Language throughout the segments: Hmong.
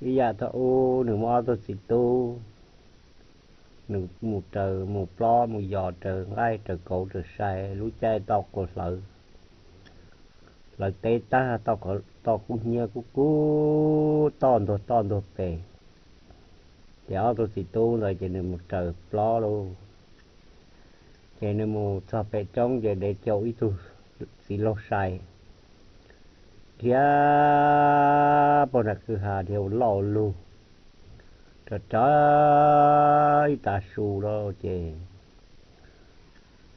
Ib yam thaum ub nws muaj ob tug txiv tub, nws mus raws mus plob mus yos raws nqaij raws kauv raws sai, lub caij toj qub hlawv, hlawv teb tag, toj kub hnyiab kub kub, toj ntuag toj ntuag pes. Ces ob tug txiv tub ntawd ces nws mus raws plob lauj. Ces nws mus txog pem roob ces dev caum ib tug txiv laug sai dhia puag nram kwj ha, dhia ua loj ua lug rau rau ib tav su lawm ces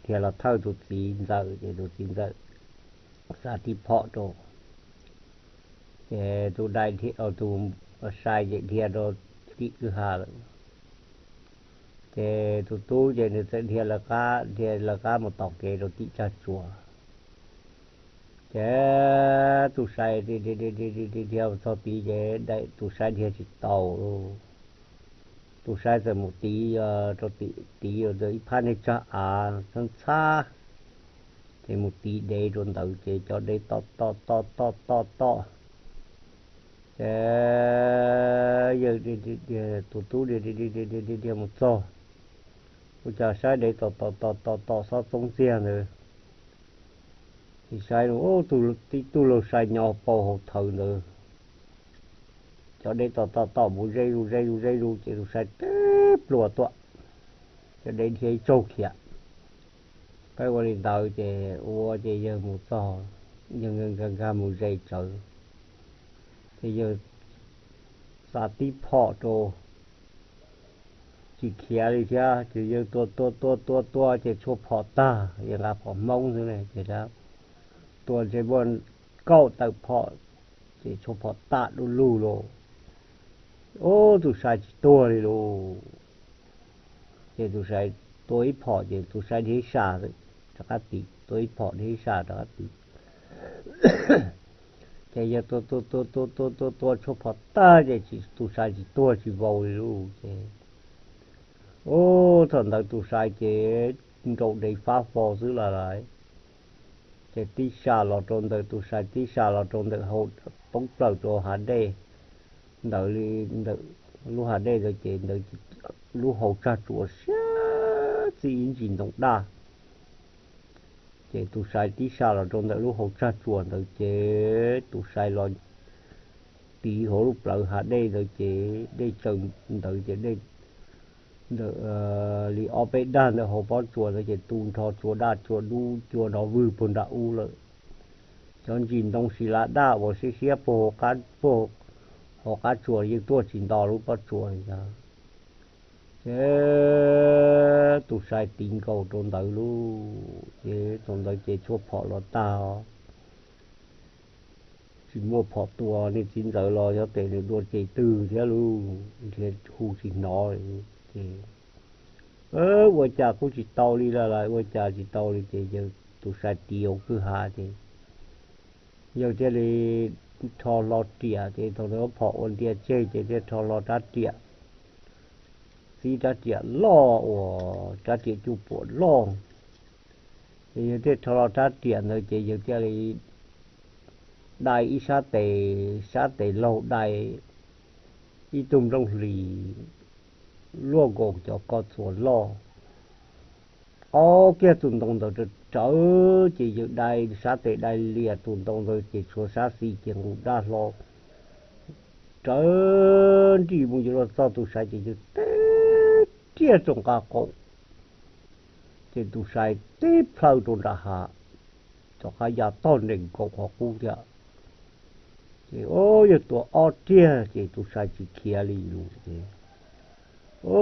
dhia los thawj tus txiv ntxawm, ces tus txiv ntxawm xa tib phom rau, ces tus dais, tus sai ces dhia rau tim kwj ha lawm. Ces tus tub ces nws txawm dhia lawv qab, dhia lawv qab mus tom kev rau tim tsag tsuas. Ces tus sai dhia mus txog tid ces tus sai dhia tsis tau. Tus sai txawm mus tiv rau tim, tiv ib phab niag tsag av txhab txhab, ces mus tiv dev rau ntawd ces cov dev tom tom tom tom tom tom. Ces yawg, tus tub dhia dhia dhia mus txog, ua cas saib dev tom tom tom tom tom xob txoob txiag ntawd. Ces saib, tib tug laug sai nyob pau hauv thawv ntawd, cov dev tom tom tom mus ze zus ze zus ze zus ces tus sai tib plhuav tuaj, cov dev dhia ib tsaug khiav. Peb ua li ntawd ces ua ces yawg mus txog, yawg nkag nkag mus ze tsawv, ces yawg xa tib phom rau tsis khiav li thiab, ces yawg tua tua tua tua tua ces tshuaj phom tag, yawg nqa phom Hmoob xwb ne, ces tua ntshe muaj kaum tawm phom, ces tshuaj phom tag du lug lauj. Ub, tus sai tsis tuag li lauj. Ces tus sai tua ib phom ces tus sai dhia ib sab rov qab tiv, tua ib phom dhia ib sab rov qab tiv. Ces yawg tua tua tua tua tua tua tua tshuaj phom tag ces tus sai tsis tuag tsis vau li lauj. Ces ub, thaum ntawd tus sai ces nraus dev fab fo xwb lawm lauj. Ces tib sab los rau ntawm, tus sai tib sab los rau ntawm hauv, poob plaws rau hav dej ntawd li, ntawm lub hav dej ntawd ces ntawd lub hau tsag tsuas siab txij ib ntsis ntoo daj. Ces tus sai tib sab los rau ntawm lub hau tsag tsuas ntawd ces tus sai los tiv hauv lub plawv hav dej ntawd ces dej tsaws ntawd ces dej ntawm li ob peb dag ntawm hauv pob tsuas ntawd ces tu nrho tsua daj tsua dub cua nrov vwg puag nram ub lawm. Cov ntsis ntoo si lav daj uas siab siab puag hauv qab tsuas yeej tuaj tsis nto lub pob tsuas li ntag. Ces tus sai tiv nkaus rau ntawd lauj, ces thaum ntawd ces tshuaj phom los tag os. Tsis muaj phom tua, niag txiv ntxawm los xyov tes nws dua ces twg thiab lauj, nrhiav hu tsis hnov li. Ces ua cas kuj tsis tau li lawm, ua cas tsis tau li ces yawg, tus sai tiv hauv kwj ha ces yawg thiaj li rho hlo riam, ces thaum ntawd phom ua ntia tseg ces thiaj rho hlo rab riam, txib rab riam loj uas rab riam cuj puam loj. Ces yawg thiaj rho hlo rab riam ntawd ces yawg thiaj li dai ib sab tes, sab tes laug dai ib tug nplooj hlis luaj nkaus cov ko txuas loj. Ob kiag tus ntoo ntawd rawv rawv ces yawg dai sab tes dai lias tus ntoo ntawd ces tshuav sab xis ces nqus daj hlo rawv nrim mus yuav luag txog tus sai ces yawg tib riaj rau nqaj qaum, ces tus sai tib plhaw rau nram hav, rov qab ya tog nres nkaus qhov qub thiab. Ces o, yawg tua ob riag ces tus sai tsis khiav li lus ces o,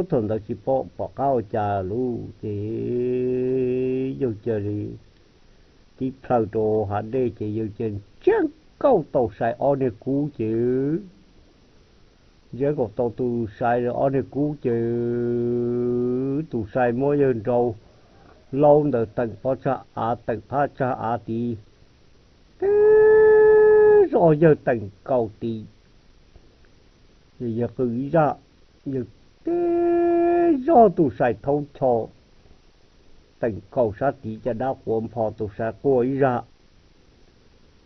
thaum ntawd tsis pom qab ua cas lus ces yawg cia li tib plhaw rau hav dej ces yawg cia li ntsiab nkauj tau sai ob niag kub ces ntsiab nkaus tau tus sai ob niag kub ces tus sai muab yawg nrau laub ntawd teem pob tsag av, teem phab tsag av tid, tib zog yawg teem nkaus tid, yawg qw ib zaj, yawg tib zog tus sai thaub ncho teem nkaus sab tid, caj dab quav npho tus sai quaj ib zaj.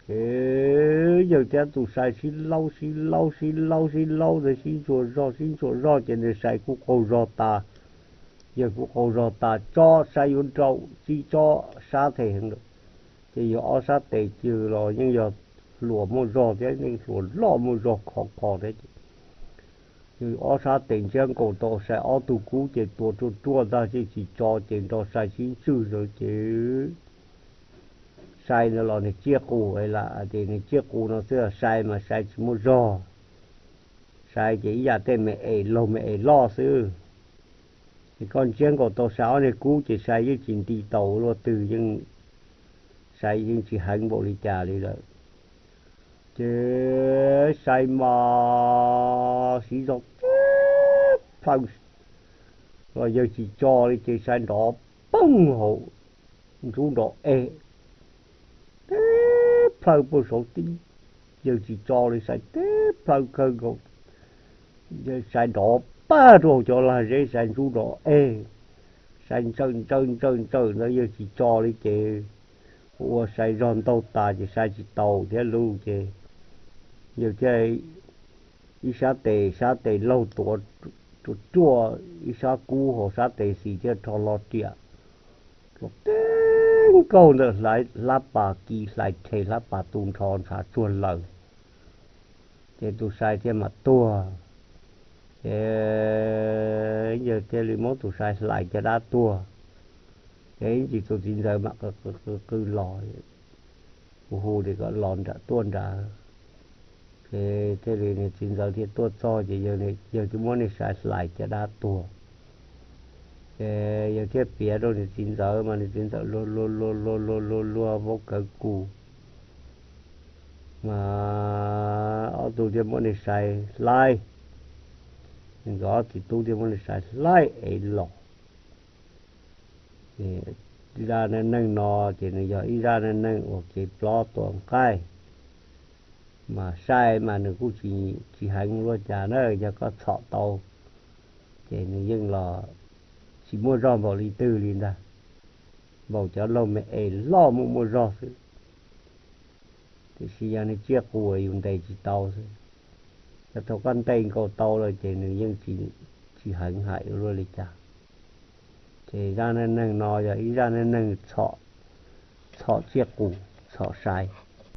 Ces yawg thiab tus sai sib laub sib laub sib laub sib laub ntawd, sib ntsuas zog sib ntsuas zog ces nws sai kuj qaug zog tas, yawg kuj qaug zog tas, tso sai yuav nraum tsis tso sab them heev lawm. Ces yog ob sab tes cw los yeej yog hluas muaj zog thiab, yeej hluas loj muaj zog khov kho thiab. Yog ob sab tes ntsiab nkaus tau sai ob tug kub ces tua ruaj ruaj ntag, ces tsis tso ces nrog sai sib ntswj ntawd ces sai ntawd los nws ciaj qus lawm, ces nws ciaj qus no xwb, sai mas sai tsis muaj zog. Sai ces ib yam tej me es laug me es loj xwb. Ces koj ntsiab nkaus tau sai ob niag kub ces sai yeej tsis nti taus luaj twg, yeej, sai yeej tsis heev npaum li cas li lawm. Ces sai mas siv zog tib plhaw los yawg tsis tso li ces sai nrov poog hauv ntsub nrov eg tib plhaw puag saud tib, yawg tsis tso li sai tib plhaw kawg nkaus. Sai nrov pag rau hauv cov lag zeb, sai ntsub nrov eg, sai ntsawm ntsawm ntsawm ntsawm ntawd yawg tsis tso li ces ua sai zog ntaug tas ces sai tsis taus thiab lauj. Ces yawg thiaj ib sab tes, sab tes laug tuav ruaj ruaj, ib sab kub hauv sab tes xis thiaj rho hlo riam, los tib nkaug ntawm hlab pas kis hlais rhe hlab pas tu nrho ntshav tsuag lawm. Ces tus sai thiaj mam tuag. Ces yawg thiaj li muab tus sai hlais caj dab tuag. Ces ib ntsis tus txiv ntxawv mam qw qw los, hu hu tias kom los nram tuaj nrad. Ces thiaj li nws txiv ntxawv thiaj tuaj txog ces yawg thiaj muab niag sai hlais caj dab tuag. Ces yawg thiaj piav rau nws txiv ntxawv mas nws txiv ntxawv luag luag luag luag luag luag luag vau kawg kuv. Mas ob tug thiaj muab niag sai hlais, nkawd ob txiv tub thiaj muab niag sai hlais es los. Zaj neej neeg no ces nws yog ib zaj neej neeg uas kev plob tua nqaij. Mas sai mas nws kuj tsis heev luaj cas na, yog koj txhom tau ces nws yeej los tsis muaj zog npaum li twg li ntag, npaum cov laug me es loj muaj muaj zog xwb. Tiam sis yog nws ciaj qus yus ntes tsis tau xwb. Yog thaum koj ntes nkaus tau lawm ces nws yeej tsis heev hais ua luaj li cas. Ces zaj neej neeg no yog ib zaj neej neeg txhom ciaj qus, txhom sai.